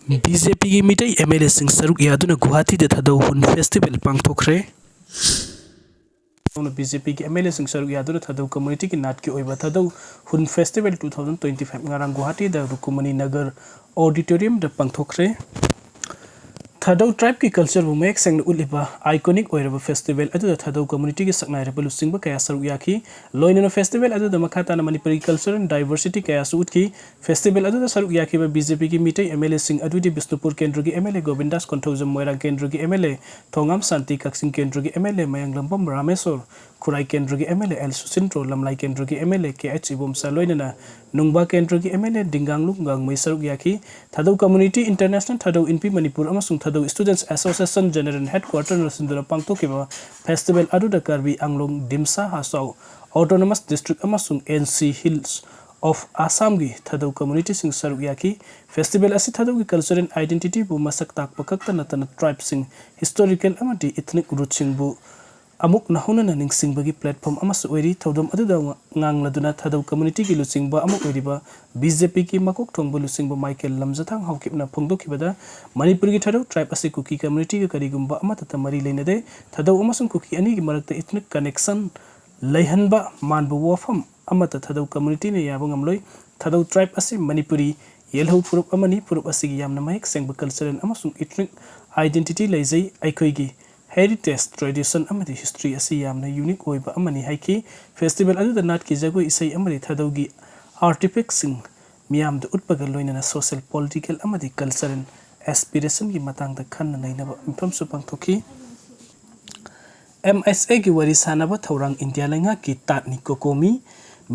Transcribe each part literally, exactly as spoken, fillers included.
B J ꯄꯤꯒꯤ Meitei M L ꯑꯦꯁꯤꯡ ꯁꯔꯨꯛ ꯌꯥꯗꯨꯅ ꯒꯨꯋꯥꯍꯥꯇꯤꯗ ꯊꯥꯗꯧ ꯍꯨꯟ ꯐꯦꯁꯇꯤꯚꯦꯜ ꯄꯥꯡꯊꯣꯛꯈ꯭ꯔꯦ꯫ ꯕꯤ ꯖꯦ ꯄꯤꯒꯤ ꯑꯦꯝ ꯑꯦꯜ ꯑꯦꯁꯤꯡ ꯁꯔꯨꯛ ꯌꯥꯗꯨꯅ ꯊꯥꯗꯧ ꯀꯝꯃꯨꯅꯤꯇꯤꯒꯤ ꯅꯥꯠꯀꯤ ꯑꯣꯏꯕ Thadou Hun festival two thousand twenty five ꯉꯔꯥꯡ ꯒꯨꯋꯥꯍꯥꯇꯤꯗ ꯔꯨꯀꯨꯃꯅꯤ ꯅꯒꯔ ꯑꯣꯗꯤꯇꯣꯔꯤꯌꯝꯗ ꯄꯥꯡꯊꯣꯛꯈ꯭ꯔꯦ꯫ ꯊꯥꯗꯧ ꯇ꯭ꯔꯥꯏꯕꯀꯤ ꯀꯜꯆꯔꯕꯨ ꯃꯌꯦꯛ ꯁꯦꯡꯅ ꯎꯠꯂꯤꯕ ꯑꯥꯏꯀꯣꯅꯤꯛ ꯑꯣꯏꯔꯕ ꯐꯦꯁꯇꯤꯚꯦꯜ ꯑꯗꯨꯗ ꯊꯥꯗꯧ ꯀꯝꯃꯨꯅꯤꯇꯤꯒꯤ ꯁꯛꯅꯥꯏꯔꯕ ꯂꯨꯆꯤꯡꯕ ꯀꯌꯥ ꯁꯔꯨꯛ ꯌꯥꯈꯤ꯫ ꯂꯣꯏꯅꯅ ꯐꯦꯁꯇꯤꯚꯦꯜ ꯑꯗꯨꯗ ꯃꯈꯥ ꯇꯥꯅ ꯃꯅꯤꯄꯨꯔꯤ ꯀꯜꯆꯔꯦꯜ ꯗꯥꯏꯚꯔꯁꯤꯇꯤ ꯀꯌꯥꯁꯨ ꯎꯠꯈꯤ꯫ ꯐꯦꯁꯇꯤꯚꯦꯜ ꯑꯗꯨꯗ ꯁꯔꯨꯛ ꯌꯥꯈꯤꯕ ꯕꯤ ꯖꯦ ꯄꯤꯒꯤ ꯃꯤꯇꯩ ꯑꯦꯝ ꯑꯦꯜ ꯑꯦꯁꯤꯡ ꯑꯗꯨꯗꯤ ꯕꯤꯁꯅꯨꯄꯨꯔ ꯀꯦꯟꯗ꯭ꯔꯒꯤ ꯑꯦꯝ ꯑꯦꯜ ꯑꯦ ꯒꯣꯕꯤꯟꯗꯥꯁ ꯀꯣꯟꯊꯧꯖꯝ, ꯃꯣꯏꯔꯥꯡ ꯀꯦꯟꯗ꯭ꯔꯒꯤ ꯑꯦꯝ ꯑꯦꯜ ꯑꯦ ꯊꯣꯉꯥꯝ ꯁꯥꯟꯇꯤ, ꯀꯛꯆꯤꯡ ꯀꯦꯟꯗ꯭ꯔꯒꯤ ꯑꯦꯝ ꯑꯦꯜ ꯑꯦ ꯃꯌꯥꯡꯂꯝꯕꯝ ꯔꯥꯃꯦꯁꯣꯔ, ꯈꯨꯔꯥꯏ ꯀꯦꯟꯗ꯭ꯔꯒꯤ M L A L Susindro, Lamlai ꯀꯦꯟꯗ꯭ꯔꯒꯤ M L A K H Ibomcha ꯂꯣꯏꯅꯅ ꯅꯨꯡꯕꯥ ꯀꯦꯟꯗ꯭ꯔꯒꯤ ꯑꯦꯝ ꯑꯦꯜ ꯑꯦ ꯗꯤꯡꯒꯥꯡꯂꯨ ꯒꯥꯡꯃꯩ ꯁꯔꯨꯛ ꯌꯥꯈꯤ꯫ ꯊꯥꯗꯧ ꯀꯝꯃꯨꯅꯤꯇꯤ ꯏꯟꯇꯔꯅꯦꯁꯅꯦꯜ ꯊꯥꯗꯧ ꯏꯟꯄꯤ ꯃꯅꯤꯄꯨꯔ ꯑꯃꯁꯨꯡ ꯊꯥꯗꯧ ꯁ꯭ꯇꯨꯗꯦꯟꯠꯁ ꯑꯦꯁꯣꯁꯤꯌꯦꯁꯟ ꯖꯦꯅꯔꯦꯜ ꯍꯦꯗꯀ꯭ꯋꯥꯔꯇꯔꯅ ꯁꯤꯟꯗꯨꯅ ꯄꯥꯡꯊꯣꯛꯈꯤꯕ ꯐꯦꯁꯇꯤꯚꯦꯜ ꯑꯗꯨꯗ ꯀꯥꯔꯕꯤ ꯑꯪꯂꯣꯡ, ꯗꯤꯃꯁꯥ ꯍꯁꯥꯎ ꯑꯣꯇꯣꯅꯣꯃꯁ ꯗꯤꯁꯇ꯭ꯔꯤꯛ ꯑꯃꯁꯨꯡ ꯑꯦꯟ ꯁꯤ ꯍꯤꯜꯁ ꯑꯣꯐ ꯑꯁꯥꯝꯒꯤ ꯊꯥꯗꯧ ꯀꯝꯃꯨꯅꯤꯇꯤꯁꯤꯡ ꯁꯔꯨꯛ ꯌꯥꯈꯤ꯫ ꯐꯦꯁꯇꯤꯚꯦꯜ ꯑꯁꯤ ꯊꯥꯗꯧꯒꯤ ꯀꯜꯆꯔꯦꯜ ꯑꯥꯏꯗꯦꯟꯇꯤꯇꯤꯕꯨ ꯃꯁꯛ ꯇꯥꯛꯄ ꯈꯛꯇ ꯅꯠꯇꯅ ꯇ꯭ꯔꯥꯏꯕꯁꯤꯡ, ꯍꯤꯁꯇꯣꯔꯤꯀꯦꯜ ꯑꯃꯗꯤ ꯏꯊꯅꯤꯛ ꯔꯨꯠꯁꯤꯡꯕꯨ ꯑꯃꯨꯛ ꯅꯧꯍꯧꯅꯅ ꯅꯤꯡꯁꯤꯡꯕꯒꯤ ꯄ꯭ꯂꯦꯠꯐꯣꯔꯝ ꯑꯃꯁꯨ ꯑꯣꯏꯔꯤ꯫ ꯊꯧꯗꯝ ꯑꯗꯨꯗ ꯉꯥꯡꯂꯗꯨꯅ ꯊꯥꯗꯧ ꯀꯝꯃꯨꯅꯤꯇꯤꯒꯤ ꯂꯨꯆꯤꯡꯕ ꯑꯃ ꯑꯣꯏꯔꯤꯕ ꯕꯤ ꯖꯦ ꯄꯤꯒꯤ ꯃꯀꯣꯛ ꯊꯣꯡꯕ ꯂꯨꯆꯤꯡꯕ ꯃꯥꯏꯀꯦꯜ ꯂꯝꯖꯊꯥꯡ ꯍꯥꯎꯀꯤꯞꯅ ꯐꯣꯡꯗꯣꯛꯈꯤꯕꯗ, ꯃꯅꯤꯄꯨꯔꯒꯤ ꯊꯥꯗꯧ ꯇ꯭ꯔꯥꯏꯕ ꯑꯁꯤ ꯀꯨꯀꯤ ꯀꯝꯃꯨꯅꯤꯇꯤꯒ ꯀꯔꯤꯒꯨꯝꯕ ꯑꯃꯠꯇꯇ ꯃꯔꯤ ꯂꯩꯅꯗꯦ꯫ ꯊꯥꯗꯧ ꯑꯃꯁꯨꯡ ꯀꯨꯀꯤ ꯑꯅꯤꯒꯤ ꯃꯔꯛꯇ ꯏꯊꯅꯤꯛ ꯀꯅꯦꯛꯁꯟ ꯂꯩꯍꯟꯕ ꯃꯥꯟꯕ ꯋꯥꯐꯝ ꯑꯃꯠꯇ ꯊꯥꯗꯧ ꯀꯝꯃꯨꯅꯤꯇꯤꯅ ꯌꯥꯕ ꯉꯝꯂꯣꯏ꯫ ꯊꯥꯗꯧ ꯇ꯭ꯔꯥꯏꯕ ꯑꯁꯤ ꯃꯅꯤꯄꯨꯔꯤ ꯌꯦꯜꯍꯧ ꯐꯨꯔꯨꯞ ꯑꯃꯅꯤ꯫ ꯐꯨꯔꯨꯞ ꯑꯁꯤꯒꯤ ꯌꯥꯝꯅ ꯃꯌꯦꯛ ꯁꯦꯡꯕ ꯀꯜꯆꯔꯦꯜ ꯑꯃꯁꯨꯡ ꯏꯊꯅꯤꯛ ꯑꯥꯏꯗꯦꯟꯇꯤꯇꯤ ꯂꯩꯖꯩ꯫ ꯑꯩꯈꯣꯏꯒꯤ ꯍꯦꯔꯤꯇꯦꯖ, ꯇ꯭ꯔꯦꯗꯤꯁꯟ ꯑꯃꯗꯤ ꯍꯤꯁꯇ꯭ꯔꯤ ꯑꯁꯤ ꯌꯥꯝꯅ ꯌꯨꯅꯤꯛ ꯑꯣꯏꯕ ꯑꯃꯅꯤ ꯍꯥꯏꯈꯤ꯫ ꯐꯦꯁꯇꯤꯚꯦꯜ ꯑꯗꯨꯗ ꯅꯥꯠꯀꯤ ꯖꯒꯣꯏ ꯏꯁꯩ ꯑꯃꯗꯤ ꯊꯥꯗꯧꯒꯤ ꯑꯥꯔꯇꯤꯐꯦꯛꯁꯤꯡ ꯃꯤꯌꯥꯝꯗ ꯎꯠꯄꯒ ꯂꯣꯏꯅꯅ ꯁꯣꯁꯤꯌꯦꯜ, ꯄꯣꯂꯤꯇꯤꯀꯦꯜ ꯑꯃꯗꯤ ꯀꯜꯆꯔꯦꯜ ꯑꯦꯁꯄꯤꯔꯦꯁꯟꯒꯤ ꯃꯇꯥꯡꯗ ꯈꯟꯅ ꯅꯩꯅꯕ ꯃꯤꯐꯝꯁꯨ ꯄꯥꯡꯊꯣꯛꯈꯤ꯫ ꯑꯦꯝ ꯑꯦꯁ ꯑꯦꯒꯤ ꯋꯥꯔꯤ ꯁꯥꯟꯅꯕ ꯊꯧꯔꯥꯡ ꯏꯟꯗꯤꯌꯥ ꯂꯩꯉꯥꯛꯀꯤ ꯇꯥꯠꯅꯤ ꯀꯣꯀꯣꯃꯤ꯫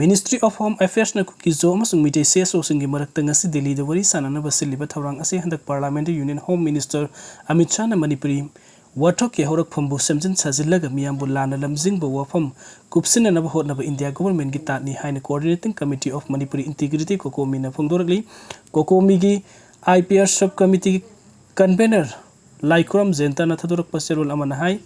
Ministry of Home Affairsꯅ ꯀꯨꯀꯤ-ꯖꯣ ꯑꯃꯁꯨꯡ ꯃꯤꯇꯩ ꯁꯤ ꯑꯦꯁ ꯑꯣꯁꯤꯡꯒꯤ ꯃꯔꯛꯇ ꯉꯁꯤ ꯗꯤꯜꯂꯤꯗ ꯋꯥꯔꯤ ꯁꯥꯟꯅꯅꯕ ꯁꯤꯜꯂꯤꯕ ꯊꯧꯔꯥꯡ ꯑꯁꯤ ꯍꯟꯗꯛ ꯄꯥꯔꯂꯥꯃꯦꯟꯗ ꯌꯨꯅꯤꯌꯟ ꯍꯣꯝ ꯃꯤꯅꯤꯁꯇꯔ ꯑꯃꯤꯠ ꯁꯥꯍꯅ ꯃꯅꯤꯄꯨꯔꯤ ꯋꯥꯊꯣꯛꯀꯤ ꯍꯧꯔꯛꯐꯝꯕꯨ ꯁꯦꯝꯖꯤꯟ ꯁꯥꯖꯤꯜꯂꯒ ꯃꯤꯌꯥꯝꯕꯨ ꯂꯥꯟꯅ ꯂꯝꯖꯤꯡꯕ ꯋꯥꯐꯝ ꯀꯨꯞꯁꯤꯟꯅꯅꯕ ꯍꯣꯠꯅꯕ ꯏꯟꯗꯤꯌꯥ ꯒꯣꯚꯔꯟꯃꯦꯟꯠꯀꯤ ꯇꯥꯠꯅꯤ ꯍꯥꯏꯅ Coordinating Committee of Manipuri Integrity, ꯀꯣꯀꯣꯃꯤꯅ ꯐꯣꯡꯗꯣꯔꯛꯂꯤ꯫ ꯀꯣꯀꯣꯃꯤꯒꯤ ꯑꯥꯏ ꯄꯤ ꯑꯥꯔ ꯁꯕ ꯀꯃꯤꯇꯤꯒꯤ ꯀꯟꯚꯦꯅꯔ ꯂꯥꯏꯈꯨꯔꯝ ꯖꯌꯟꯇꯅ ꯊꯥꯗꯣꯔꯛꯄ ꯆꯦꯔꯣꯜ ꯑꯃꯅ ꯍꯥꯏ,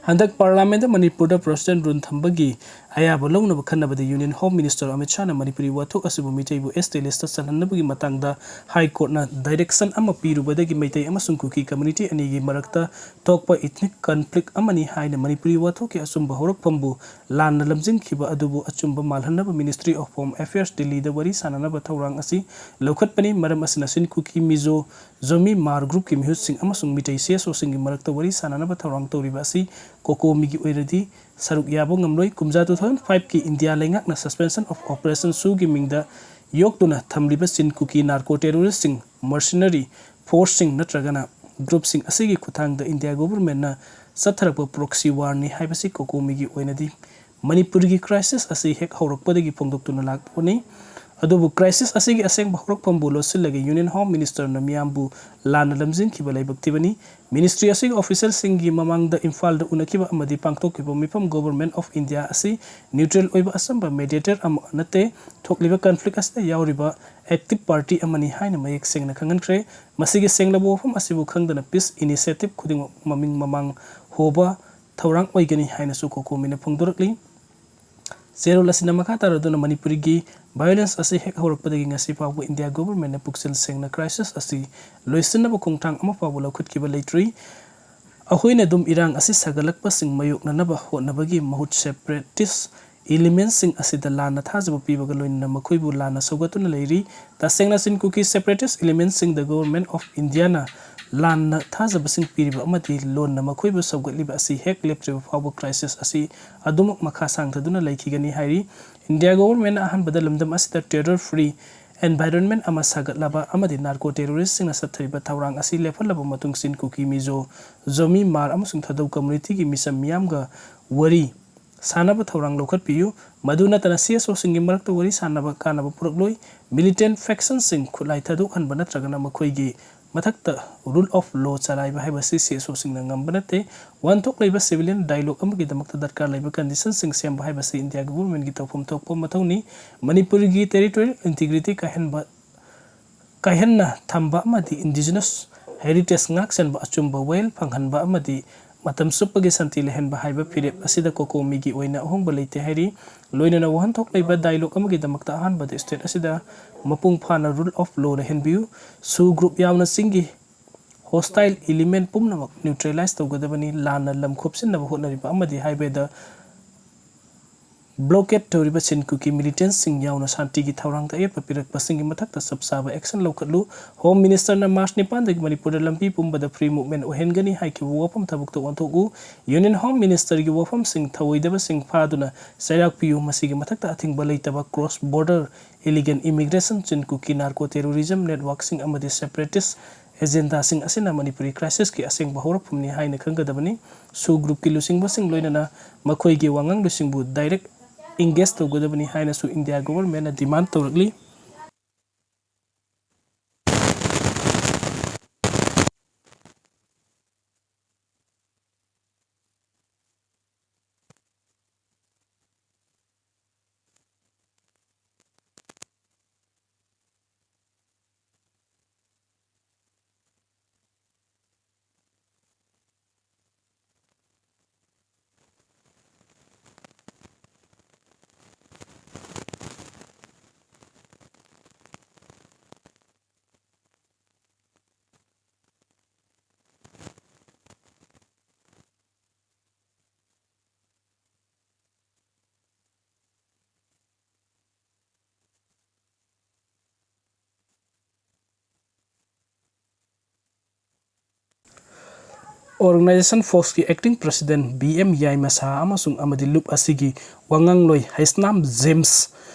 ꯍꯟꯗꯛ ꯄꯥꯔꯂꯥꯃꯦꯟꯗ ꯃꯅꯤꯄꯨꯔꯗ ꯄ꯭ꯔꯣꯁꯤꯗꯦꯟ ꯔꯨꯜ ꯊꯝꯕꯒꯤ ꯑꯌꯥꯕ ꯂꯧꯅꯕ ꯈꯟꯅꯕꯗ Union Home Minister ꯑꯃꯤꯠ ꯁꯥꯍꯅ ꯃꯅꯤꯄꯨꯔꯤ ꯋꯥꯊꯣꯛ ꯑꯁꯤꯕꯨ ꯃꯤꯇꯩꯕꯨ ꯑꯦꯁ ꯇꯤ listꯇ ꯆꯜꯍꯟꯅꯕꯒꯤ ꯃꯇꯥꯡꯗ High Courtꯅ direction ꯑꯃ ꯄꯤꯔꯨꯕꯗꯒꯤ ꯃꯩꯇꯩ ꯑꯃꯁꯨꯡ ꯀꯨꯀꯤ community ꯑꯅꯤꯒꯤ ꯃꯔꯛꯇ ꯊꯣꯛꯄ ethnic conflict ꯑꯃꯅꯤ ꯍꯥꯏꯅ ꯃꯅꯤꯄꯨꯔꯤ ꯋꯥꯊꯣꯛꯀꯤ ꯑꯆꯨꯝꯕ ꯍꯧꯔꯛꯐꯝꯕꯨ ꯂꯥꯟꯅ ꯂꯝꯖꯤꯡꯈꯤꯕ ꯑꯗꯨꯕꯨ ꯑꯆꯨꯝꯕ ꯃꯥꯜꯍꯟꯅꯕ Ministry of Home Affairs ꯗꯤꯜꯂꯤꯗ ꯋꯥꯔꯤ ꯁꯥꯅꯅꯕ ꯊꯧꯔꯥꯡ ꯑꯁꯤ ꯂꯧꯈꯠꯄꯅꯤ꯫ ꯃꯔꯝ ꯑꯁꯤꯅ ꯁꯤꯟ ꯀꯨꯀꯤ ꯃꯤꯖꯣ ꯖꯣꯃꯤ ꯃꯥꯔ groupꯀꯤ ꯃꯤꯍꯨꯠꯁꯤꯡ ꯑꯃꯁꯨꯡ ꯃꯤꯇꯩ C S Oꯁꯤꯡꯒꯤ ꯃꯔꯛꯇ ꯋꯥꯔꯤ ꯁꯥꯅꯅꯕ ꯊꯧꯔꯥꯡ ꯇꯧꯔꯤꯕ ꯑꯁꯤ ꯀꯣꯀꯣꯃꯤꯒꯤ ꯑꯣꯏꯅꯗꯤ ꯁꯔꯨꯛ ꯌꯥꯕ ꯉꯝꯂꯣꯏ꯫ ꯀꯨꯝꯖꯥ two thousand fiveꯀꯤ ꯏꯟꯗꯤꯌꯥ ꯂꯩꯉꯥꯛꯅ Suspension of Operation ꯁꯨꯒꯤ ꯃꯤꯡꯗ ꯌꯣꯛꯇꯨꯅ ꯊꯝꯂꯤꯕ ꯁꯤꯟ ꯀꯨꯀꯤ narco terroristꯁꯤꯡ, mercenary forceꯁꯤꯡ ꯅꯠꯇ꯭ꯔꯒꯅ groupꯁꯤꯡ ꯑꯁꯤꯒꯤ ꯈꯨꯠꯊꯥꯡꯗ ꯏꯟꯗꯤꯌꯥ governmentꯅ ꯆꯠꯊꯔꯛꯄ proxy warꯅꯤ ꯍꯥꯏꯕꯁꯤ ꯀꯣꯀꯣꯃꯤꯒꯤ ꯑꯣꯏꯅꯗꯤ ꯃꯅꯤꯄꯨꯔꯒꯤ crisis ꯑꯁꯤ ꯍꯦꯛ ꯍꯧꯔꯛꯄꯗꯒꯤ ꯐꯣꯡꯗꯣꯛꯇꯨꯅ ꯂꯥꯛꯄꯅꯤ꯫ ꯑꯗꯨꯕꯨ crisis ꯑꯁꯤꯒꯤ ꯑꯁꯦꯡꯕ ꯍꯧꯔꯛꯐꯝꯕꯨ ꯂꯣꯠꯁꯤꯜꯂꯒ Union Home Ministerꯅ ꯃꯤꯌꯥꯝꯕꯨ ꯂꯥꯟꯅ ꯂꯝꯖꯤꯡꯈꯤꯕ ꯂꯥꯏꯕꯛ ꯊꯤꯕꯅꯤ꯫ Ministry ꯑꯁꯤꯒꯤ officialꯁꯤꯡꯒꯤ ꯃꯃꯥꯡꯗ ꯏꯝꯐꯥꯜꯗ ꯎꯅꯈꯤꯕ ꯑꯃꯗꯤ ꯄꯥꯡꯊꯣꯛꯈꯤꯕ ꯃꯤꯐꯝ Government of India ꯑꯁꯤ neutral ꯑꯣꯏꯕ ꯑꯆꯝꯕ mediator ꯑꯃ ꯅꯠꯇꯦ, ꯊꯣꯛꯂꯤꯕ conflict ꯑꯁꯤꯗ ꯌꯥꯎꯔꯤꯕ active party ꯑꯃꯅꯤ ꯍꯥꯏꯅ ꯃꯌꯦꯛ ꯁꯦꯡꯅ ꯈꯪꯍꯟꯈ꯭ꯔꯦ꯫ ꯃꯁꯤꯒꯤ ꯁꯦꯡꯂꯕ ꯋꯥꯐꯝ ꯑꯁꯤꯕꯨ ꯈꯪꯗꯅ peace initiative ꯈꯨꯗꯤꯡꯃꯛ ꯃꯃꯤꯡ ꯃꯃꯥꯡ ꯍꯣꯕ ꯊꯧꯔꯥꯡ ꯑꯣꯏꯒꯅꯤ ꯍꯥꯏꯅꯁꯨ ꯀꯣꯀꯣꯃꯤꯅ ꯐꯣꯡꯗꯣꯔꯛꯂꯤ꯫ ꯆꯦꯔꯣꯜ ꯑꯁꯤꯅ ꯃꯈꯥ ꯇꯥꯔꯗꯨꯅ ꯃꯅꯤꯄꯨꯔꯒꯤ violence ꯑꯁꯤ ꯍꯦꯛ ꯍꯧꯔꯛꯄꯗꯒꯤ ꯉꯁꯤ ꯐꯥꯎꯕ ꯏꯟꯗꯤꯌꯥ governmentꯅ ꯄꯨꯛꯆꯦꯜ ꯁꯦꯡꯅ crisis ꯑꯁꯤ ꯂꯣꯏꯁꯤꯟꯅꯕ ꯈꯣꯡꯊꯥꯡ ꯑꯃ ꯐꯥꯎꯕ ꯂꯧꯈꯠꯈꯤꯕ ꯂꯩꯇ꯭ꯔꯤ꯫ ꯑꯩꯈꯣꯏꯅ ꯑꯗꯨꯝ ꯏꯔꯥꯡ ꯑꯁꯤ ꯁꯥꯒꯠꯂꯛꯄꯁꯤꯡ ꯃꯥꯌꯣꯛꯅꯅꯕ ꯍꯣꯠꯅꯕꯒꯤ ꯃꯍꯨꯠ separatist elementꯁꯤꯡ ꯑꯁꯤꯗ ꯂꯥꯟꯅ ꯊꯥꯖꯕ ꯄꯤꯕꯒ ꯂꯣꯏꯅꯅ ꯃꯈꯣꯏꯕꯨ ꯂꯥꯟꯅ ꯁꯧꯒꯠꯇꯨꯅ ꯂꯩꯔꯤ꯫ ꯇꯁꯦꯡꯅ ꯆꯤꯟ ꯀꯨꯀꯤ separatist elementꯁꯤꯡꯗ Government of Indiaꯅ ꯂꯥꯟꯅ ꯊꯥꯖꯕꯁꯤꯡ ꯄꯤꯔꯤꯕ ꯑꯃꯗꯤ ꯂꯣꯟꯅ ꯃꯈꯣꯏꯕꯨ ꯁꯧꯒꯠꯂꯤꯕ ꯑꯁꯤ ꯍꯦꯛ ꯂꯦꯞꯇ꯭ꯔꯤꯕ ꯐꯥꯎꯕ crisis ꯑꯁꯤ ꯑꯗꯨꯃꯛ ꯃꯈꯥ ꯁꯥꯡꯊꯗꯨꯅ ꯂꯩꯈꯤꯒꯅꯤ ꯍꯥꯏꯔꯤ꯫ ꯏꯟꯗꯤꯌꯥ governmentꯅ ꯑꯍꯥꯟꯕꯗ ꯂꯝꯗꯝ ꯑꯁꯤꯗ terror free environment ꯑꯃ ꯁꯥꯒꯠꯂꯕ ꯑꯃꯗꯤ narco terroristꯁꯤꯡꯅ ꯆꯠꯊꯔꯤꯕ ꯊꯧꯔꯥꯡ ꯑꯁꯤ ꯂꯦꯞꯍꯜꯂꯕ ꯃꯇꯨꯡ ꯆꯤꯟ ꯀꯨꯀꯤ ꯃꯤꯖꯣ, ꯖꯣꯃꯤ, ꯃꯥꯔ ꯑꯃꯁꯨꯡ ꯊꯥꯗꯧ communityꯒꯤ ꯃꯤꯆꯝ ꯃꯤꯌꯥꯝꯒ ꯋꯥꯔꯤ ꯁꯥꯅꯕ ꯊꯧꯔꯥꯡ ꯂꯧꯈꯠꯄꯤꯌꯨ꯫ ꯃꯗꯨ ꯅꯠꯇꯅ C S Oꯁꯤꯡꯒꯤ ꯃꯔꯛꯇ ꯋꯥꯔꯤ ꯁꯥꯅꯕ ꯀꯥꯟꯅꯕ ꯄꯨꯔꯛꯂꯣꯏ꯫ Militant factionꯁꯤꯡ ꯈꯨꯠꯂꯥꯏ ꯊꯥꯗꯣꯛꯍꯟꯕ ꯅꯠꯇ꯭ꯔꯒꯅ ꯃꯈꯣꯏꯒꯤ ꯃꯊꯛꯇ rule of law ꯆꯂꯥꯏꯕ ꯍꯥꯏꯕꯁꯤ C S Oꯁꯤꯡꯅ ꯉꯝꯕ ꯅꯠꯇꯦ꯫ ꯋꯥꯍꯟꯊꯣꯛ ꯂꯩꯕ civilian dialogue ꯑꯃꯒꯤꯗꯃꯛꯇ ꯗꯔꯀꯥꯔ ꯂꯩꯕ conditionꯁꯤꯡ ꯁꯦꯝꯕ ꯍꯥꯏꯕꯁꯤ ꯏꯟꯗꯤꯌꯥ governmentꯀꯤ ꯇꯧꯐꯝ ꯊꯣꯛꯄ ꯃꯊꯧꯅꯤ꯫ ꯃꯅꯤꯄꯨꯔꯒꯤ territorial integrity ꯀꯥꯏꯍꯟꯕ ꯀꯥꯏꯍꯟꯅ ꯊꯝꯕ ꯑꯃꯗꯤ indigenous heritage ꯉꯥꯛꯁꯦꯟꯕ, ꯑꯆꯨꯝꯕ ꯋꯥꯌꯦꯜ ꯐꯪꯍꯟꯕ ꯑꯃꯗꯤ ꯃꯇꯝ ꯆꯨꯞꯄꯒꯤ ꯁꯥꯟꯇꯤ ꯂꯩꯍꯟꯕ ꯍꯥꯏꯕ ꯐꯤꯔꯦꯞ ꯑꯁꯤꯗ ꯀꯣꯀꯣꯃꯤꯒꯤ ꯑꯣꯏꯅ ꯑꯍꯣꯡꯕ ꯂꯩꯇꯦ ꯍꯥꯏꯔꯤ꯫ ꯂꯣꯏꯅꯅ ꯋꯥꯍꯟꯊꯣꯛ ꯂꯩꯕ dialogue ꯑꯃꯒꯤꯗꯃꯛꯇ ꯑꯍꯥꯟꯕꯗ state ꯑꯁꯤꯗ ꯃꯄꯨꯡ ꯐꯥꯅ rule of law ꯂꯩꯍꯟꯕꯤꯌꯨ꯫ ꯁꯨ group ꯌꯥꯎꯅ ꯆꯤꯡꯒꯤ hostile element ꯄꯨꯝꯅꯃꯛ neutralize ꯇꯧꯒꯗꯕꯅꯤ꯫ ꯂꯥꯟꯅ ꯂꯝ ꯈꯣꯞꯆꯤꯟꯅꯕ ꯍꯣꯠꯅꯔꯤꯕ ꯑꯃꯗꯤ highwayꯗ blockade ꯇꯧꯔꯤꯕ ꯆꯤꯟ ꯀꯨꯀꯤ militantꯁꯤꯡ ꯌꯥꯎꯅ ꯁꯥꯟꯇꯤꯒꯤ ꯊꯧꯔꯥꯡꯗ ꯑꯌꯦꯠꯄ ꯄꯤꯔꯛꯄꯁꯤꯡꯒꯤ ꯃꯊꯛꯇ ꯆꯞ ꯆꯥꯕ action ꯂꯧꯈꯠꯂꯨ꯫ Home Ministerꯅ March ꯅꯤꯄꯥꯟꯗꯒꯤ ꯃꯅꯤꯄꯨꯔꯗ ꯂꯝꯕꯤ ꯄꯨꯝꯕꯗ free movement ꯑꯣꯏꯍꯟꯒꯅꯤ ꯍꯥꯏꯈꯤꯕ ꯋꯥꯐꯝ ꯊꯕꯛꯇ ꯑꯣꯟꯊꯣꯛꯎ꯫ Union Home Ministerꯒꯤ ꯋꯥꯐꯝꯁꯤꯡ ꯊꯧꯑꯣꯏꯗꯕꯁꯤꯡ ꯐꯥꯗꯨꯅ ꯆꯩꯔꯥꯛ ꯄꯤꯌꯨ꯫ ꯃꯁꯤꯒꯤ ꯃꯊꯛꯇ ꯑꯊꯤꯡꯕ ꯂꯩꯇꯕ cross border illegal immigration, ꯆꯤꯟ ꯀꯨꯀꯤ narco terrorism networkꯁꯤꯡ ꯑꯃꯗꯤ separatist agendaꯁꯤꯡ ꯑꯁꯤꯅ ꯃꯅꯤꯄꯨꯔꯤ crisisꯀꯤ ꯑꯁꯦꯡꯕ ꯍꯧꯔꯛꯐꯝꯅꯤ ꯍꯥꯏꯅ ꯈꯪꯒꯗꯕꯅꯤ꯫ ꯁꯨ groupꯀꯤ ꯂꯨꯆꯤꯡꯕꯁꯤꯡ ꯂꯣꯏꯅꯅ ꯃꯈꯣꯏꯒꯤ ꯋꯥꯉꯥꯡꯂꯣꯏꯁꯤꯡꯕꯨ direct engage ꯇꯧꯒꯗꯕꯅꯤ ꯍꯥꯏꯅꯁꯨ India governmentꯅ demand ꯇꯧꯔꯛꯂꯤ꯫ Organization Foxꯀꯤ acting president B M ꯌꯥꯏꯃ ꯁꯥꯍ ꯑꯃꯁꯨꯡ ꯑꯃꯗꯤ ꯂꯨꯞ ꯑꯁꯤꯒꯤ ꯋꯥꯉꯥꯡꯂꯣꯏ ꯍꯩꯁꯅꯥꯝ ꯖꯦꯝꯁ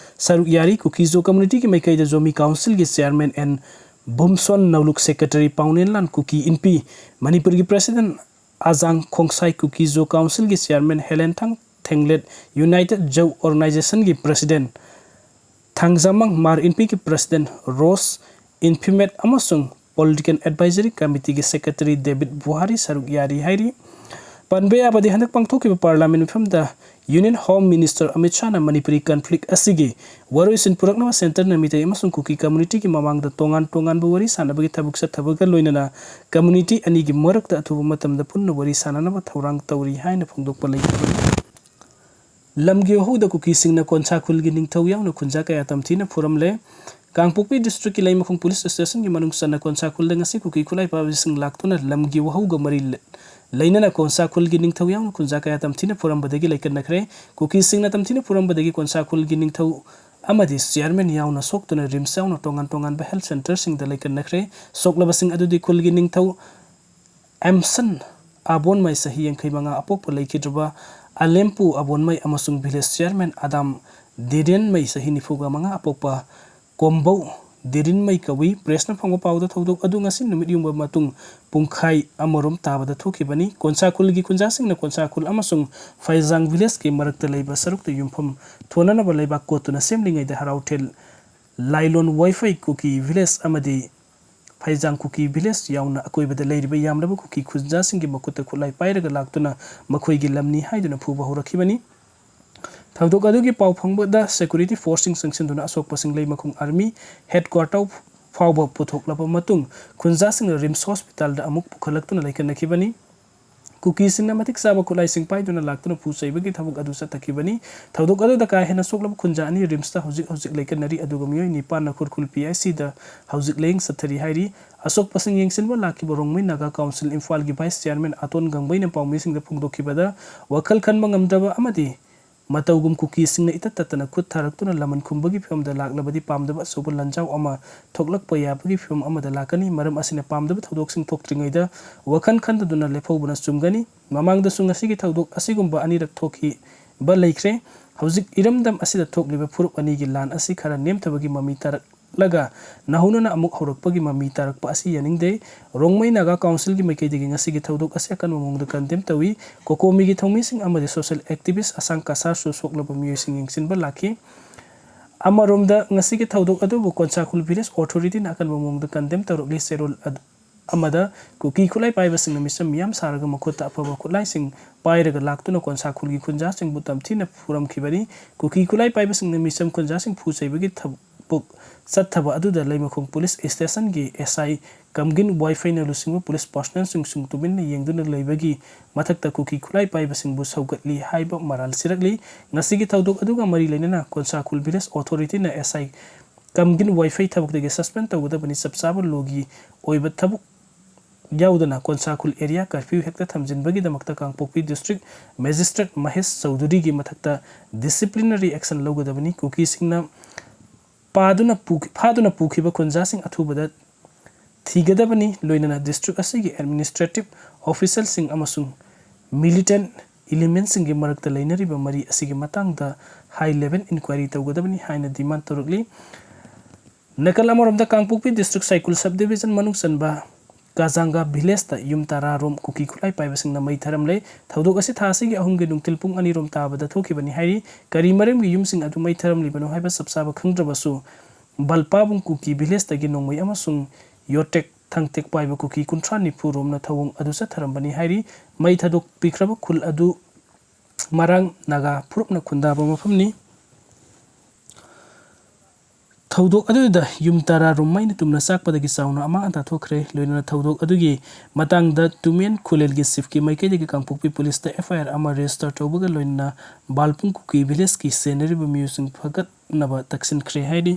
ꯁꯔꯨꯛ ꯌꯥꯔꯤ꯫ ꯀꯨꯀꯤꯖꯣ communityꯒꯤ ꯃꯥꯏꯀꯩꯗ ꯖꯣꯃꯤ councilꯒꯤ chairman N ꯕꯨꯝꯁꯣꯟ ꯅꯧꯂꯨꯛ, secretary ꯄꯥꯎꯅꯦꯟꯂꯥꯟ ꯀꯨꯀꯤ ꯏꯟꯄꯤ, ꯃꯅꯤꯄꯨꯔꯒꯤ president ꯑꯖꯥꯡ ꯈꯣꯡꯁꯥꯏ, ꯀꯨꯀꯤꯖꯣ councilꯒꯤ chairman ꯍꯦꯂꯦꯟꯊꯥꯡ ꯊꯦꯡꯂꯦꯠ, United Zou organizationꯒꯤ president ꯊꯥꯡꯖꯃꯪ ꯃꯥꯔ ꯏꯟꯄꯤꯒꯤ president ꯔꯣꯁ ꯏꯟꯐꯤꯃꯦꯠ ꯑꯃꯁꯨꯡ political advisory committeeꯒꯤ secretary ꯗꯦꯕꯤꯠ ꯕꯨꯍꯥꯔꯤ ꯁꯔꯨꯛ ꯌꯥꯔꯤ ꯍꯥꯏꯔꯤ꯫ ꯄꯟꯕ ꯌꯥꯕꯗꯤ ꯍꯟꯗꯛ ꯄꯥꯡꯊꯣꯛꯈꯤꯕ parliament ꯃꯤꯐꯝꯗ Union Home Minister Amit Shahꯅ Manipuri conflict ꯑꯁꯤꯒꯤ ꯋꯥꯔꯣꯏꯁꯤꯟ ꯄꯨꯔꯛꯅꯕ centreꯅ ꯃꯤꯇꯩ ꯑꯃꯁꯨꯡ ꯀꯨꯀꯤ communityꯒꯤ ꯃꯃꯥꯡꯗ ꯇꯣꯉꯥꯟ ꯇꯣꯉꯥꯟꯕ ꯋꯥꯔꯤ ꯁꯥꯅꯕꯒꯤ ꯊꯕꯛ ꯆꯠꯊꯕꯒ ꯂꯣꯏꯅꯅ community ꯑꯅꯤꯒꯤ ꯃꯔꯛꯇ ꯑꯊꯨꯕ ꯃꯇꯝꯗ ꯄꯨꯟꯅ ꯋꯥꯔꯤ ꯁꯥꯅꯅꯕ ꯊꯧꯔꯥꯡ ꯇꯧꯔꯤ ꯍꯥꯏꯅ ꯐꯣꯡꯗꯣꯛꯄ ꯂꯩꯈꯤ꯫ ꯂꯝꯒꯤ ꯋꯥꯍꯧꯗ ꯀꯨꯀꯤꯁꯤꯡꯅ ꯀꯣꯟꯁꯥ ꯈꯨꯜꯒꯤ ꯅꯤꯡꯊꯧ ꯌꯥꯎꯅ ꯈꯨꯟꯖꯥ ꯀꯌꯥ ꯇꯝꯊꯤꯅ ꯐꯨꯔꯝꯂꯦ꯫ ꯀꯥꯡꯄꯣꯛꯄꯤ districtꯀꯤ ꯂꯩꯃꯈꯣꯡ police stationꯒꯤ ꯃꯅꯨꯡ ꯆꯟꯅ ꯀꯣꯟꯁꯥ ꯈꯨꯜꯗ ꯉꯁꯤ ꯀꯨꯀꯤ ꯈꯨꯠꯂꯥꯏ ꯄꯥꯏꯕꯁꯤꯡ ꯂꯥꯛꯇꯨꯅ ꯂꯝꯒꯤ ꯋꯥꯍꯧꯒ ꯃꯔꯤ ꯂꯩ-, ꯂꯩꯅꯅ ꯀꯣꯟꯁꯥ ꯈꯨꯜꯒꯤ ꯅꯤꯡꯊꯧ ꯌꯥꯎꯅ ꯈꯨꯟꯖꯥ ꯀꯌꯥ ꯇꯝꯊꯤꯅ ꯐꯨꯔꯝꯕꯗꯒꯤ ꯂꯩꯀꯠꯅꯈ꯭ꯔꯦ꯫ ꯀꯨꯀꯤꯁꯤꯡꯅ ꯇꯝꯊꯤꯅ ꯐꯨꯔꯝꯕꯗꯒꯤ ꯀꯣꯟꯁꯥ ꯈꯨꯜꯒꯤ ꯅꯤꯡꯊꯧ ꯑꯃꯗꯤ chairman ꯌꯥꯎꯅ ꯁꯣꯛꯇꯨꯅ RIMS ꯌꯥꯎꯅ ꯇꯣꯉꯥꯟ ꯇꯣꯉꯥꯟꯕ health centreꯁꯤꯡꯗ ꯂꯩꯀꯠꯅꯈ꯭ꯔꯦ꯫ ꯁꯣꯛꯂꯕꯁꯤꯡ ꯑꯗꯨꯗꯤ ꯈꯨꯜꯒꯤ ꯅꯤꯡꯊꯧ ꯑꯦꯝꯁꯟ ꯑꯕꯣꯟꯃꯩ ꯆꯍꯤ ꯌꯥꯡꯈꯩ ꯃꯉꯥ ꯑꯄꯣꯛꯄ ꯂꯩꯈꯤꯗ꯭ꯔꯕ ꯑꯂꯦꯝꯄꯨ ꯑꯕꯣꯟꯃꯩ ꯑꯃꯁꯨꯡ village chairman ꯑꯗꯥꯝ ꯗꯦꯔꯦꯟꯃꯩ ꯆꯍꯤ ꯅꯤꯐꯨꯒ ꯃꯉꯥ ꯑꯄꯣꯛꯄ ꯀꯣꯝꯕꯧ ꯗꯦꯔꯤꯟꯃꯩ ꯀꯧꯏ꯫ Pressꯅ ꯐꯪꯕ ꯄꯥꯎꯗ ꯊꯧꯗꯣꯛ ꯑꯗꯨ ꯉꯁꯤ ꯅꯨꯃꯤꯠ ꯌꯨꯡꯕ ꯃꯇꯨꯡ ꯄꯨꯡꯈꯥꯏ ꯑꯃꯔꯣꯝ ꯇꯥꯕꯗ ꯊꯣꯛꯈꯤꯕꯅꯤ꯫ ꯀꯣꯟꯁꯥ ꯈꯨꯜꯒꯤ ꯈꯨꯟꯖꯥꯁꯤꯡꯅ ꯀꯣꯟꯁꯥ ꯈꯨꯜ ꯑꯃꯁꯨꯡ ꯐꯩꯖꯥꯡ villageꯀꯤ ꯃꯔꯛꯇ ꯂꯩꯕ ꯁꯔꯨꯛꯇ ꯌꯨꯝꯐꯝ ꯊꯣꯟꯅꯅꯕ ꯂꯩꯕꯥꯛ ꯀꯣꯠꯇꯨꯅ ꯁꯦꯝꯂꯤꯉꯩꯗ ꯍꯔꯥꯎꯊꯦꯜ ꯂꯥꯏꯂꯣꯟ ꯋꯥꯏꯐꯩ ꯀꯨꯀꯤ village ꯑꯃꯗꯤ ꯐꯩꯖꯥꯡ ꯀꯨꯀꯤ village ꯌꯥꯎꯅ ꯑꯀꯣꯏꯕꯗ ꯂꯩꯔꯤꯕ ꯌꯥꯝꯂꯕ ꯀꯨꯀꯤ ꯈꯨꯟꯖꯥꯁꯤꯡꯒꯤ ꯃꯈꯨꯠꯇ ꯈꯨꯠꯂꯥꯏ ꯄꯥꯏꯔꯒ ꯂꯥꯛꯇꯨꯅ ꯃꯈꯣꯏꯒꯤ ꯂꯝꯅꯤ ꯍꯥꯏꯗꯨꯅ ꯐꯨꯕ ꯍꯧꯔꯛꯈꯤꯕꯅꯤ꯫ ꯊꯧꯗꯣꯛ ꯑꯗꯨꯒꯤ ꯄꯥꯎ ꯐꯪꯕꯗ security forceꯁꯤꯡ ꯆꯪꯁꯤꯟꯗꯨꯅ ꯑꯁꯣꯛꯄꯁꯤꯡ ꯂꯩꯃꯈꯣꯡ army headquarter ꯐꯥꯎꯕ ꯄꯨꯊꯣꯛꯂꯕ ꯃꯇꯨꯡ ꯈꯨꯟꯖꯥꯁꯤꯡꯅ RIMS hospitalꯗ ꯑꯃꯨꯛ ꯄꯨꯈꯠꯂꯛꯇꯨꯅ ꯂꯩꯀꯠꯅꯈꯤꯕꯅꯤ꯫ ꯀꯨꯀꯤꯁꯤꯡꯅ ꯃꯇꯤꯛ ꯆꯥꯕ ꯈꯨꯠꯂꯥꯏꯁꯤꯡ ꯄꯥꯏꯗꯨꯅ ꯂꯥꯛꯇꯨꯅ ꯐꯨ ꯆꯩꯕꯒꯤ ꯊꯕꯛ ꯑꯗꯨ ꯆꯠꯊꯈꯤꯕꯅꯤ꯫ ꯊꯧꯗꯣꯛ ꯑꯗꯨꯗ ꯀꯥ ꯍꯦꯟꯅ ꯁꯣꯛꯂꯕ ꯈꯨꯟꯖꯥ ꯑꯅꯤ RIMSꯇ ꯍꯧꯖꯤꯛ ꯍꯧꯖꯤꯛ ꯂꯩꯀꯠꯅꯔꯤ, ꯑꯗꯨꯒ ꯃꯤꯑꯣꯏ ꯅꯤꯄꯥꯟꯅ ꯈꯨꯔꯈꯨꯜ PICꯗ ꯍꯧꯖꯤꯛ ꯂꯥꯌꯦꯡ ꯆꯠꯊꯔꯤ ꯍꯥꯏꯔꯤ꯫ ꯑꯁꯣꯛꯄꯁꯤꯡ ꯌꯦꯡꯁꯤꯟꯕ ꯂꯥꯛꯈꯤꯕ ꯔꯣꯡꯃꯩ ꯅꯥꯒꯥ council ꯏꯝꯐꯥꯜꯒꯤ vice chairman ꯑꯇꯣꯟ ꯒꯪꯕꯩꯅ ꯄꯥꯎꯃꯤꯁꯤꯡꯗ ꯐꯣꯡꯗꯣꯛꯈꯤꯕꯗ, ꯋꯥꯈꯜ ꯈꯟꯕ ꯉꯝꯗꯕ ꯑꯃꯗꯤ ꯃꯇꯧꯒꯨꯝ ꯀꯨꯀꯤꯁꯤꯡꯅ ꯏꯇꯠ ꯇꯠꯇꯅ ꯈꯨꯠ ꯊꯥꯔꯛꯇꯨꯅ ꯂꯃꯟ ꯈꯨꯝꯕꯒꯤ ꯐꯤꯕꯝꯗ ꯂꯥꯛꯂꯕꯗꯤ ꯄꯥꯝꯗꯕ ꯑꯆꯧꯕ ꯂꯥꯟꯖꯥꯎ ꯑꯃ ꯊꯣꯛꯂꯛꯄ ꯌꯥꯕꯒꯤ ꯐꯤꯕꯝ ꯑꯃꯗ ꯂꯥꯛꯀꯅꯤ꯫ ꯃꯔꯝ ꯑꯁꯤꯅ ꯄꯥꯝꯗꯕ ꯊꯧꯗꯣꯛꯁꯤꯡ ꯊꯣꯛꯇ꯭ꯔꯤꯉꯩꯗ ꯋꯥꯈꯜ ꯈꯟꯊꯗꯨꯅ ꯂꯦꯞꯍꯧꯕꯅ ꯆꯨꯝꯒꯅꯤ꯫ ꯃꯃꯥꯡꯗꯁꯨ ꯉꯁꯤꯒꯤ ꯊꯧꯗꯣꯛ ꯑꯁꯤꯒꯨꯝꯕ ꯑꯅꯤꯔꯛ ꯊꯣꯛꯈꯤꯕ ꯂꯩꯈ꯭ꯔꯦ꯫ ꯍꯧꯖꯤꯛ ꯏꯔꯝꯗꯝ ꯑꯁꯤꯗ ꯊꯣꯛꯂꯤꯕ ꯐꯨꯔꯨꯞ ꯑꯅꯤꯒꯤ ꯂꯥꯟ ꯑꯁꯤ ꯈꯔ ꯅꯦꯝꯊꯕꯒꯤ ꯃꯃꯤ ꯇꯥꯔꯛꯂꯒ ꯅꯧꯍꯧꯅꯅ ꯑꯃꯨꯛ ꯍꯧꯔꯛꯄꯒꯤ ꯃꯃꯤ ꯇꯥꯔꯛꯄ ꯑꯁꯤ ꯌꯥꯅꯤꯡꯗꯦ꯫ ꯔꯣꯡꯃꯩ ꯅꯥꯒꯥ councilꯒꯤ ꯃꯥꯏꯀꯩꯗꯒꯤ ꯉꯁꯤꯒꯤ ꯊꯧꯗꯣꯛ ꯑꯁꯤ ꯑꯀꯟꯕ ꯃꯑꯣꯡꯗ condemn ꯇꯧꯏ꯫ ꯀꯣꯀꯣꯃꯤꯒꯤ ꯊꯧꯃꯤꯁꯤꯡ ꯑꯃꯗꯤ social activist ꯑꯁꯥꯡ ꯀꯁꯥꯔꯁꯨ ꯁꯣꯛꯂꯕ ꯃꯤꯑꯣꯏꯁꯤꯡ ꯌꯦꯡꯁꯤꯟꯕ ꯂꯥꯛꯈꯤ꯫ ꯑꯃꯔꯣꯝꯗ ꯉꯁꯤꯒꯤ ꯊꯧꯗꯣꯛ ꯑꯗꯨꯕꯨ ꯀꯣꯟꯁꯥꯈꯨꯜ village authorityꯅ ꯑꯀꯟꯕ ꯃꯑꯣꯡꯗ condemn ꯇꯧꯔꯛꯂꯤ꯫ ꯆꯦꯔꯣꯜ ꯑꯗꯨ ꯑꯃꯗ ꯀꯨꯀꯤ ꯈꯨꯠꯂꯥꯏ ꯄꯥꯏꯕꯁꯤꯡꯅ ꯃꯤꯆꯝ ꯃꯤꯌꯥꯝ ꯁꯥꯔꯒ ꯃꯈꯨꯠꯇ ꯑꯐꯕ ꯈꯨꯠꯂꯥꯏꯁꯤꯡ ꯄꯥꯏꯔꯒ ꯂꯥꯛꯇꯨꯅ ꯀꯣꯟꯁꯥ ꯈꯨꯜꯒꯤ ꯈꯨꯟꯖꯥꯁꯤꯡꯕꯨ ꯇꯝꯊꯤꯅ ꯐꯨꯔꯝꯈꯤꯕꯅꯤ꯫ ꯀꯨꯀꯤ ꯈꯨꯠꯂꯥꯏ ꯄꯥꯏꯕꯁꯤꯡꯅ ꯃꯤꯆꯝ ꯈꯨꯟꯖꯥꯁꯤꯡ ꯐꯨ ꯆꯩꯕꯒꯤ ꯊꯕꯛ ꯆꯠꯊꯕ ꯑꯗꯨꯗ ꯂꯩꯃꯈꯣꯡ ꯄꯨꯂꯤꯁ ꯁ꯭ꯇꯦꯁꯟꯒꯤ ꯑꯦꯁ ꯑꯥꯏ ꯀꯝꯒꯤꯟ ꯋꯥꯏꯐꯩꯅ ꯂꯨꯆꯤꯡꯕ ꯄꯨꯂꯤꯁ ꯄꯥꯔꯁꯅꯦꯜꯁꯤꯡꯁꯨ ꯇꯨꯃꯤꯟꯅ ꯌꯦꯡꯗꯨꯅ ꯂꯩꯕꯒꯤ ꯃꯊꯛꯇ ꯀꯨꯀꯤ ꯈꯨꯠꯂꯥꯏ ꯄꯥꯏꯕꯁꯤꯡꯕꯨ ꯁꯧꯒꯠꯂꯤ ꯍꯥꯏꯕ ꯃꯔꯥꯜ ꯁꯤꯔꯛꯂꯤ꯫ ꯉꯁꯤꯒꯤ ꯊꯧꯗꯣꯛ ꯑꯗꯨꯒ ꯃꯔꯤ ꯂꯩꯅꯅ ꯀꯣꯟꯁꯥ ꯈꯨꯜ ꯚꯤꯂꯦꯖ ꯑꯣꯊꯣꯔꯤꯇꯤꯅ ꯑꯦꯁ ꯑꯥꯏ ꯀꯝꯒꯤꯟ ꯋꯥꯏꯐꯩ ꯊꯕꯛꯇꯒꯤ ꯁꯁꯄꯦꯟ ꯇꯧꯒꯗꯕꯅꯤ꯫ ꯆꯞ ꯆꯥꯕ ꯂꯣꯒꯤ ꯑꯣꯏꯕ ꯊꯕꯛ ꯌꯥꯎꯗꯅ ꯀꯣꯟꯁꯥ ꯈꯨꯜ ꯑꯦꯔꯤꯌꯥ ꯀꯔꯐ꯭ꯌꯨ ꯍꯦꯛꯇ ꯊꯝꯖꯤꯟꯕꯒꯤꯗꯃꯛꯇ ꯀꯥꯡꯄꯣꯛꯄꯤ ꯗꯤꯁꯇ꯭ꯔꯤꯛ ꯃꯦꯖꯤꯁꯇ꯭ꯔꯦꯠ ꯃꯍꯦꯁ ꯆꯧꯙꯨꯔꯤꯒꯤ ꯃꯊꯛꯇ ꯗꯤꯁꯤꯄ꯭ꯂꯤꯅꯔꯤ ꯑꯦꯛꯁꯟ ꯂꯧꯒꯗꯕꯅꯤ꯫ ꯀꯨꯀꯤꯁꯤꯡꯅ ꯄꯥꯗꯨꯅ ꯄꯨ-, ꯐꯥꯗꯨꯅ ꯄꯨꯈꯤꯕ ꯈꯨꯟꯖꯥꯁꯤꯡ ꯑꯊꯨꯕꯗ ꯊꯤꯒꯗꯕꯅꯤ꯫ ꯂꯣꯏꯅꯅ ꯗꯤꯁꯇ꯭ꯔꯤꯛ ꯑꯁꯤꯒꯤ ꯑꯦꯗꯃꯤꯅꯤꯁꯇ꯭ꯔꯦꯇꯤꯚ ꯑꯣꯐꯤꯁꯦꯜꯁꯤꯡ ꯑꯃꯁꯨꯡ ꯃꯤꯂꯤꯇꯦꯟ ꯏꯂꯤꯃꯦꯟꯁꯤꯡꯒꯤ ꯃꯔꯛꯇ ꯂꯩꯅꯔꯤꯕ ꯃꯔꯤ ꯑꯁꯤꯒꯤ ꯃꯇꯥꯡꯗ ꯍꯥꯏ ꯂꯦꯚꯦꯜ ꯏꯟꯀ꯭ꯋꯥꯏꯔꯤ ꯇꯧꯒꯗꯕꯅꯤ ꯍꯥꯏꯅ ꯗꯤꯃꯥꯟ ꯇꯧꯔꯛꯂꯤ꯫ ꯅꯥꯀꯜ ꯑꯃꯔꯣꯝꯗ ꯀꯥꯡꯄꯣꯛꯄꯤ ꯗꯤꯁꯇ꯭ꯔꯤꯛ ꯁꯥꯏꯀꯨꯜ ꯁꯕ ꯗꯤꯕꯤꯖꯟ ꯃꯅꯨꯡ ꯆꯟꯕ ꯀꯥꯖꯥꯡꯒꯥ ꯚꯤꯂꯦꯖꯇ ꯌꯨꯝ ꯇꯔꯥ ꯔꯣꯝ ꯀꯨꯀꯤ ꯈꯨꯠꯂꯥꯏ ꯄꯥꯏꯕꯁꯤꯡꯅ ꯃꯩ ꯊꯥꯔꯝꯂꯦ꯫ ꯊꯧꯗꯣꯛ ꯑꯁꯤ ꯊꯥ ꯑꯁꯤꯒꯤ ꯑꯍꯨꯝꯒꯤ ꯅꯨꯡꯊꯤꯜ ꯄꯨꯡ ꯑꯅꯤ ꯔꯣꯝ ꯇꯥꯕꯗ ꯊꯣꯛꯈꯤꯕꯅꯤ ꯍꯥꯏꯔꯤ꯫ ꯀꯔꯤ ꯃꯔꯝꯒꯤ ꯌꯨꯝꯁꯤꯡ ꯑꯗꯨ ꯃꯩ ꯊꯥꯔꯝꯂꯤꯕꯅꯣ ꯍꯥꯏꯕ ꯆꯞ ꯆꯥꯕ ꯈꯪꯗ꯭ꯔꯕꯁꯨ, ꯕꯜꯄꯥꯕꯨꯡ ꯀꯨꯀꯤ ꯚꯤꯂꯦꯖꯇꯒꯤ ꯅꯣꯡꯃꯩ ꯑꯃꯁꯨꯡ ꯌꯣꯇꯦꯛ ꯊꯥꯡꯇꯦꯛ ꯄꯥꯏꯕ ꯀꯨꯀꯤ ꯀꯨꯟꯊ꯭ꯔꯥ ꯅꯤꯐꯨ ꯔꯣꯝꯅ ꯊꯧꯑꯣꯡ ꯑꯗꯨ ꯆꯠꯊꯔꯝꯕꯅꯤ ꯍꯥꯏꯔꯤ꯫ ꯃꯩ ꯊꯥꯗꯣꯛꯄꯤꯈ꯭ꯔꯕ ꯈꯨꯜ ꯑꯗꯨ ꯃꯔꯥꯡ ꯅꯥꯒꯥ ꯐꯨꯔꯨꯞꯅ ꯈꯨꯟꯗꯥꯕ ꯃꯐꯝꯅꯤ꯫ ꯊꯧꯗꯣꯛ ꯑꯗꯨꯗ ꯌꯨꯝ ꯇꯔꯥ ꯔꯣꯝ ꯃꯩꯅ ꯇꯨꯝꯅ ꯆꯥꯛꯄꯗꯒꯤ ꯆꯥꯎꯅ ꯑꯃꯥꯡ ꯑꯇꯥ ꯊꯣꯛꯈ꯭ꯔꯦ꯫ ꯂꯣꯏꯅꯅ ꯊꯧꯗꯣꯛ ꯑꯗꯨꯒꯤ ꯃꯇꯥꯡꯗ ꯇꯨꯃꯦꯟ ꯈꯨꯂꯦꯜꯒꯤ ꯆꯤꯐꯀꯤ ꯃꯥꯏꯀꯩꯗꯒꯤ ꯀꯥꯡꯄꯣꯛꯄꯤ ꯄꯨꯂꯤꯁꯇ ꯑꯦꯐ ꯑꯥꯏ ꯑꯥꯔ ꯑꯃ ꯔꯦꯖꯤꯁꯇꯔ ꯇꯧꯕꯒ ꯂꯣꯏꯅꯅ ꯕꯥꯜꯄꯨꯡ ꯀꯨꯀꯤ ꯚꯤꯂꯦꯖꯀꯤ ꯁꯦꯟꯅꯔꯤꯕ ꯃꯤꯑꯣꯏꯁꯤꯡ ꯐꯒꯠꯅꯕ ꯇꯛꯁꯤꯟꯈ꯭ꯔꯦ ꯍꯥꯏꯔꯤ꯫